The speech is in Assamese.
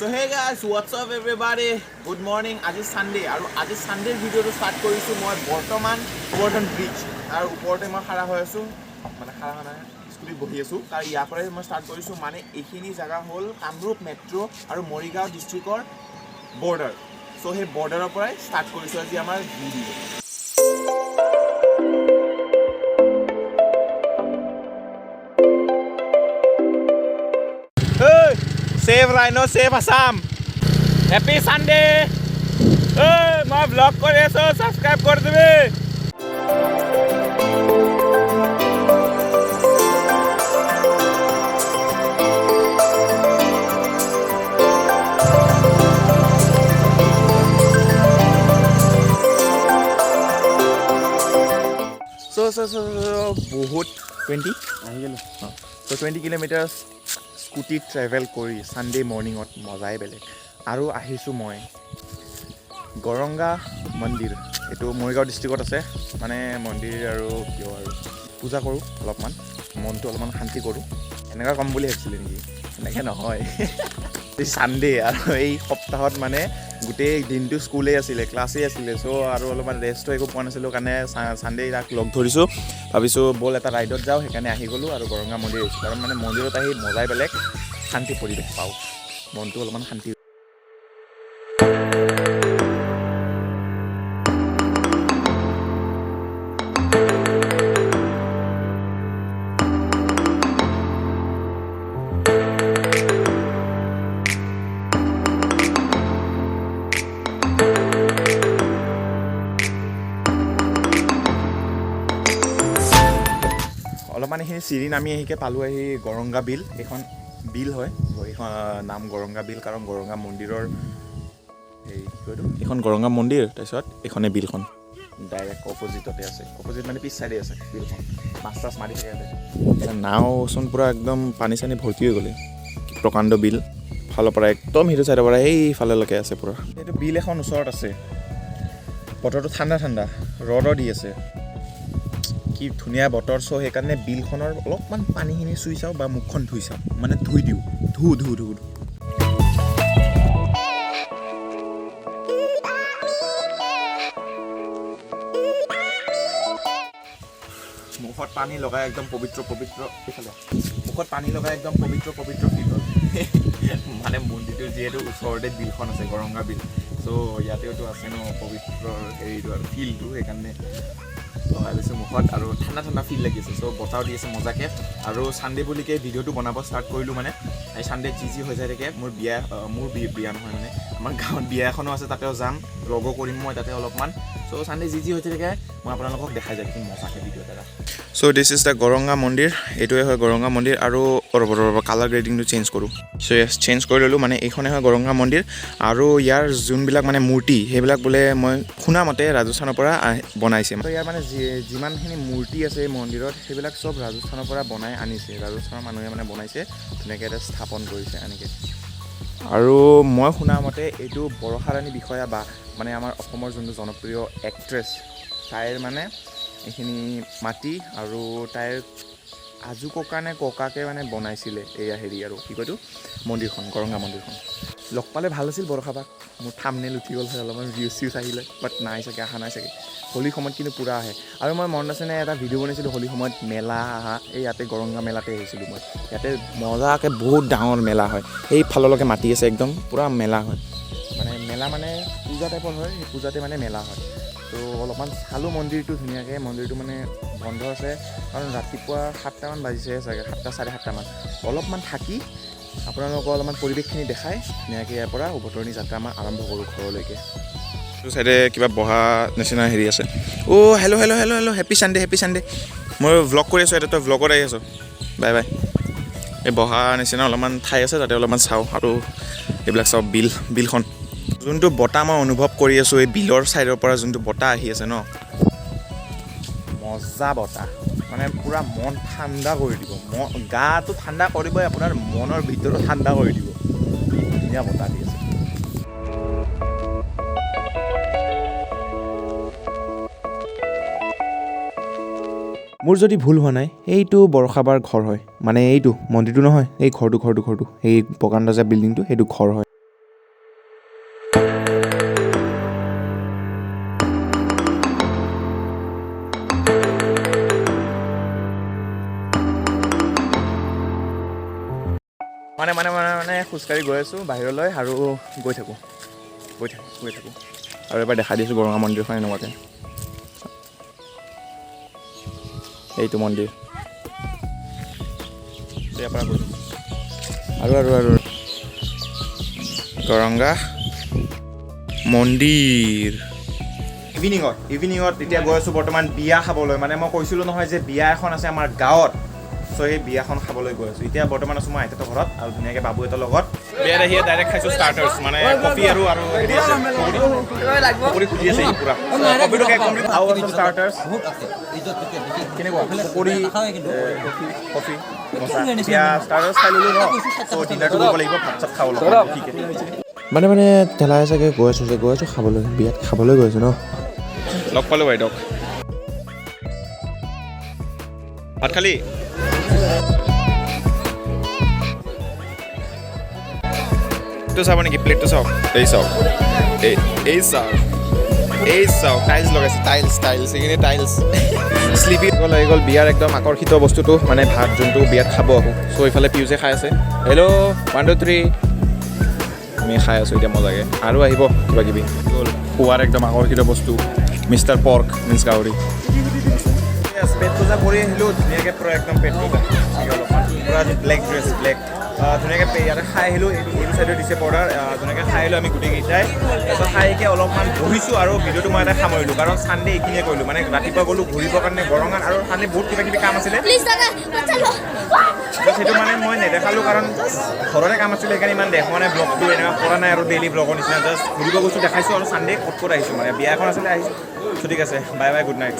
So hey guys, what's up everybody? Good morning. আজি ছানডে আৰু আজি ছানডেৰ ভিডিঅ'টো ষ্টাৰ্ট কৰিছোঁ মই বৰ্তমান গোবৰ্ধন ব্ৰিজ তাৰ ওপৰতে মই খাৰা হৈ আছোঁ, মানে খাৰা হোৱা নাই, স্কুটিত বহি আছোঁ। তাৰ ইয়াৰ পৰাই মই ষ্টাৰ্ট কৰিছোঁ। মানে এইখিনি জেগা হ'ল কামৰূপ মেট্ৰ' আৰু মৰিগাঁও ডিষ্ট্ৰিক্টৰ বৰ্ডাৰ। চ' সেই বৰ্ডাৰৰ পৰাই ষ্টাৰ্ট কৰিছোঁ আজি আমাৰ video'. Save rhino, save Assam. Happy Sunday. মই ব্লগ কৰি আছোঁ, ছাবস্ক্ৰাইব কৰি দিবি। চ' বহুত 20 আহি গ'লো। চ' 20 কিলোমিটাৰ স্কুটিত ট্ৰেভেল কৰি ছানডে মৰ্ণিঙত মজাই বেলেগ। আৰু আহিছোঁ মই গৰংগা মন্দিৰ, এইটো মৰিগাঁও ডিষ্ট্ৰিক্টত আছে। মানে মন্দিৰ আৰু কিয় আৰু পূজা কৰোঁ অলপমান, মনটো অলপমান শান্তি কৰোঁ। এনেকুৱা ক'ম বুলি ভাবিছিলে নেকি? এনেকৈ নহয়, ছানডে আৰু এই সপ্তাহত মানে গোটেই দিনটো স্কুলেই আছিলে, ক্লাছেই আছিলে। চ' আৰু অলপমান ৰেষ্টো একো পোৱা নাছিলোঁ কাৰণে ছানডে তাক লগ ধৰিছোঁ, ভাবিছোঁ ব'ল এটা ৰাইডত যাওঁ। সেইকাৰণে আহি গ'লোঁ আৰু গৰংগা মন্দিৰ আহিছোঁ। কাৰণ মানে মন্দিৰত আহি মজাই বেলেগ, শান্তি পৰিৱেশ পাওঁ, মনটো অলপমান শান্তি। অলপমান এইখিনি চিৰি নামি আহিকে পালোঁ আহি গৰংগা বিল। এইখন বিল হয়, এইখন নাম গৰংগা বিল কাৰণ গৰংগা মন্দিৰৰ এই কি কয় এইটো, এইখন গৰংগা মন্দিৰ, তাৰপিছত এইখনে বিলখন ডাইৰেক্ট অপজিটতে আছে। অপজিট মানে পিছ চাইডে আছে বিলখন। মাছ চাছ মাৰি থাকে ইয়াতে। এতিয়া নাওচোন পূৰা একদম পানী চানী ভৰ্তি হৈ গ'লে। কি প্ৰকাণ্ড বিল, ফালৰ পৰা একদম সেইটো চাইডৰ পৰা সেইফালেলৈকে আছে পূৰা। এইটো বিল এখন ওচৰত আছে। বতৰটো ঠাণ্ডা ঠাণ্ডা, ৰ'দো দি আছে, কি ধুনীয়া বতৰ। চ' সেইকাৰণে বিলখনৰ অলপমান পানীখিনি চুই চাওঁ বা মুখখন ধুই চাওঁ, মানে ধুই দিওঁ, ধু ধু ধু ধু। মুখত পানী লগাই একদম পবিত্ৰ পবিত্ৰ, এইফালে মুখত পানী লগাই একদম পবিত্ৰ পবিত্ৰ ফিল হ'ল। মানে মন্দিৰটোৰ যিহেতু ওচৰতে বিলখন আছে, গৰংগা বিল, চ' ইয়াতেওতো আছে ন পবিত্ৰ হেৰিটো আৰু ফিলটো, সেইকাৰণে লগাই লৈছোঁ মুখত আৰু ঠাণ্ডা ঠাণ্ডা ফিল লাগিছে। চ' বতাহো দি আছে মজাকৈ। আৰু ছানডে বুলিকে ভিডিঅ'টো বনাব ষ্টাৰ্ট কৰিলোঁ। মানে এই ছানডে যি যি হৈ যায় থাকে। মোৰ বিয়া, মোৰ বিয়া নহয়, মানে আমাৰ গাঁৱত বিয়া এখনো আছে, তাতেও যাম, ব্লগো কৰিম মই তাতে অলপমান। চ' ছানডে যি যি হৈ থাকে মই আপোনালোকক দেখাই যাই থাকিম মজাকৈ ভিডিঅ' এটা। So this is the Garanga মন্দিৰ। এইটোৱে হয় গৰংগা মন্দিৰ। আৰু ৰ'ব ৰ'ব, কালাৰ গ্ৰেডিংটো চেঞ্জ কৰোঁ। চ' য়েছ, চেঞ্জ কৰি ল'লোঁ। মানে এইখনে হয় গৰংগা মন্দিৰ আৰু ইয়াৰ যোনবিলাক মানে মূৰ্তি, সেইবিলাক বোলে মই শুনা মতে ৰাজস্থানৰ পৰা বনাইছে। ত' ইয়াৰ মানে যিমানখিনি মূৰ্তি আছে এই মন্দিৰত, সেইবিলাক চব ৰাজস্থানৰ পৰা বনাই আনিছে। ৰাজস্থানৰ মানুহে মানে বনাইছে, ধুনীয়াকৈ এটা স্থাপন কৰিছে এনেকৈ। আৰু মই শুনা মতে এইটো বৰষাৰাণী বিষয়া বা মানে আমাৰ অসমৰ যোনটো জনপ্ৰিয় এক্ট্ৰেছ, তাইৰ মানে এইখিনি মাটি আৰু তাইৰ আজু ককা নে ককাকে মানে বনাইছিলে এয়া হেৰি আৰু কি কয়তো মন্দিৰখন, গৰংগা মন্দিৰখন। লগ পালে ভাল আছিল বৰষা বাক, মোৰ থামনেল উঠি গ'ল হয়, অলপমান ভিউজ চিউজ আহিলে। বাট নাই চাগে, অহা নাই চাগে। হোলীৰ সময়ত কিন্তু পূৰা আহে। আৰু মই মনত আছেনে, এটা ভিডিঅ' বনাইছিলোঁ হোলীৰ সময়ত মেলা অহা, এই ইয়াতে গৰংগা মেলাতে আহিছিলোঁ মই। ইয়াতে মজাকৈ বহুত ডাঙৰ মেলা হয়, সেইফাললৈকে মাতি আছে, একদম পূৰা মেলা হয়। মানে মেলা মানে পূজা টাইপৰ হয়, সেই পূজাতে মানে মেলা হয়। ত' অলপমান চালোঁ মন্দিৰটো ধুনীয়াকৈ। মন্দিৰটো মানে বন্ধ আছে, কাৰণ ৰাতিপুৱা 7টামান বাজিছে চাগে, 7টা 7:30মান। অলপমান থাকি আপোনালোকক অলপমান পৰিৱেশখিনি দেখাই ধুনীয়াকৈ ইয়াৰ পৰা উভতৰণি যাত্ৰা আমাৰ আৰম্ভ কৰোঁ ঘৰলৈকে। এইটো চাইডে কিবা বহা নিচিনা হেৰি আছে। অ' hello, hello, hello, hello, happy Sunday, happy Sunday. মই ভ্লগ কৰি আছোঁ এতিয়া, তই ভ্লগত আহি আছোঁ। Bye bye. এই বহা নিচিনা অলপমান ঠাই আছে, তাতে অলপমান চাওঁ আৰু এইবিলাক চাওঁ। বিলখন যোনটো বতাহ মই অনুভৱ কৰি আছোঁ, এই বিলৰ ছাইডৰ পৰা যোনটো বতাহ আহি আছে ন, মজা বতাহ, মানে পূৰা মন ঠাণ্ডা কৰি দিব। মন গাটো ঠাণ্ডা কৰিবই, আপোনাৰ মনৰ ভিতৰো ঠাণ্ডা কৰি দিব। কি ধুনীয়া বতাহ দি আছে। মোৰ যদি ভুল হোৱা নাই, এইটো বৰষাবাৰ ঘৰ হয়। মানে এইটো মন্দিৰটো নহয়, এই ঘৰটো, ঘৰটো, ঘৰটো, এই প্ৰকাণ্ড যে বিল্ডিংটো, সেইটো ঘৰ হয়। মানে মানে মানে মানে খোজকাঢ়ি গৈ আছোঁ বাহিৰলৈ আৰু গৈ থাকোঁ, গৈ থাকোঁ, গৈ থাকোঁ। আৰু এবাৰ দেখাই দিছোঁ গৰঙা মন্দিৰখন এনেকুৱাকৈ। এইটো মন্দিৰ ইয়াৰ পৰা গৈ থাকোঁ আৰু আৰু আৰু গৰংগা মন্দিৰ। ইভিনিঙত এতিয়া গৈ আছোঁ বৰ্তমান বিয়া খাবলৈ। মানে মই কৈছিলোঁ নহয় যে বিয়া এখন আছে আমাৰ গাঁৱত, চ' সেই বিয়াখন খাবলৈ গৈ আছোঁ। এতিয়া বৰ্তমান আছোঁ মই আইতাহঁতৰ ঘৰত আৰু ধুনীয়াকৈ বাবুহঁতৰ লগত। বিয়াত আহি ডাইৰেক্ট খাইছোঁ ষ্টাৰ্টাৰ্ছ, মানে কফি আৰু আৰু হেৰি আছে, পকৰি। পকৰি খুজি আছে সি পূৰা। কফিটো কমপ্লিট আৰু ষ্টাৰ্টাৰ্ছ কেনেকুৱা, পকৰি, কফি মজা। এতিয়া ষ্টাৰ্টাৰ্ছ খাই ল'লোঁ ন, চ' ডিনাৰটো কৰিব লাগিব, ভাত চাত খাব লাগিব ঠিকে। মানে মানে ঠেলাই চাগে গৈ আছোঁ যে গৈ আছোঁ খাবলৈ, বিয়াত খাবলৈ গৈ আছোঁ ন। লগ পালোঁ বাইদেউক। ভাত খালি? এইটো চাব নেকি? প্লেটটো চাওক, এই চাওক, এই এই চাওক, এই চাওক, টাইলছ লগাইছে, টাইলছ, টাইলছ, সেইখিনি টাইলছ। শ্লিপি গ'ল, আহি গ'ল বিয়াৰ একদম আকৰ্ষিত বস্তুটো, মানে ভাত যোনটো বিয়াত খাব আকৌ। চ' এইফালে পিউজে খাই আছে। হেল্ল', 1 2 3। আমি খাই আছোঁ এতিয়া মজাকে আৰু আহিব কিবা কিবি। গ'ল খোৱাৰ একদম আকৰ্ষিত বস্তু, মিষ্টাৰ পৰ্ক মিনছ গাহৰি। পেট পূজা কৰি আহিলোঁ ধুনীয়াকৈ, পূৰা একদম পেট পূজা অলপমান, পূৰা ব্লেক ড্ৰেছ, ব্লেক। ধুনীয়াকৈ ইয়াতে খাই আহিলোঁ। এইটো চাইডে দিছে পৰ্ডাৰ। ধুনীয়াকৈ খাই আহিলোঁ আমি গোটেইকেইটাই। তাৰপিছত খাই আহিকে অলপমান বহিছোঁ আৰু ভিডিঅ'টো মই এটা সামৰিলোঁ, কাৰণ চানডে এইখিনিয়ে কৰিলোঁ। মানে ৰাতিপুৱা গ'লোঁ ঘূৰিবৰ কাৰণে গৰঙাত আৰু চানডে বহুত কিবা কিবি কাম আছিলে। প্লিজ দাদা, বাচ্চা। সেইটো মানে মই নেদেখালোঁ, কাৰণ ঘৰতে কাম আছিলে, সেইকাৰণে ইমান দেখুওৱা নাই। ব্লগটো এনেকুৱা কৰা নাই আৰু ডেইলি ব্লগৰ নিচিনা জাষ্ট ঘূৰিব গৈছোঁ, দেখাইছোঁ আৰু চানডে ক'ত ক'ত আহিছোঁ, মানে বিয়া এখন আছিলে, আহিছোঁ। চ' ঠিক আছে, বাই বাই, গুড নাইট।